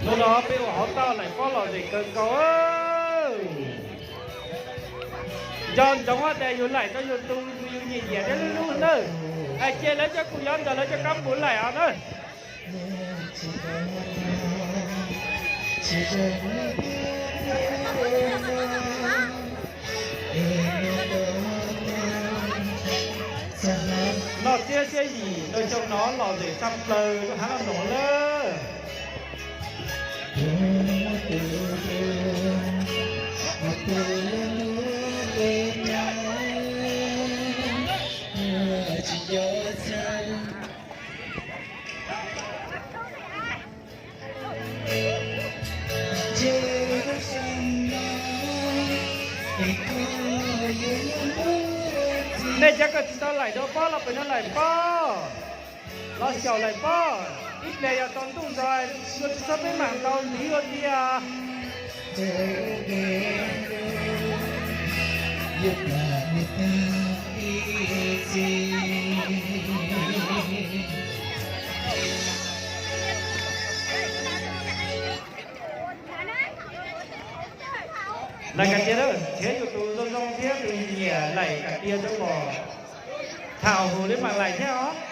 Hnub no peb ua hauv tauj laim pob lom zem kawg nkaus. Nco ntsoov hais tias yus laim rau yus tus yus nyiam nyiam thiab hlub hlub nawb. Hais ces lawv coj kuv yuav ntawm lawv cov kab npum laim os nawb. Noj tsiab siab yim rau xyoo no lom zem tshaj plaws rau hab los nuav lawm. Nej cov kws tsis tau laim dua pob los pem no laim pob, los xyaum laim pob. Ib pliag yog tsaus ntuj ntxov yuav tsis txhob peb mam tau ntxiv ua tiag. Laim kas tiag, nrhiav yus tus zoo zoo thiab tus nyiam laim kas tiag rau pom. Thaum hum li mam laim thiab os.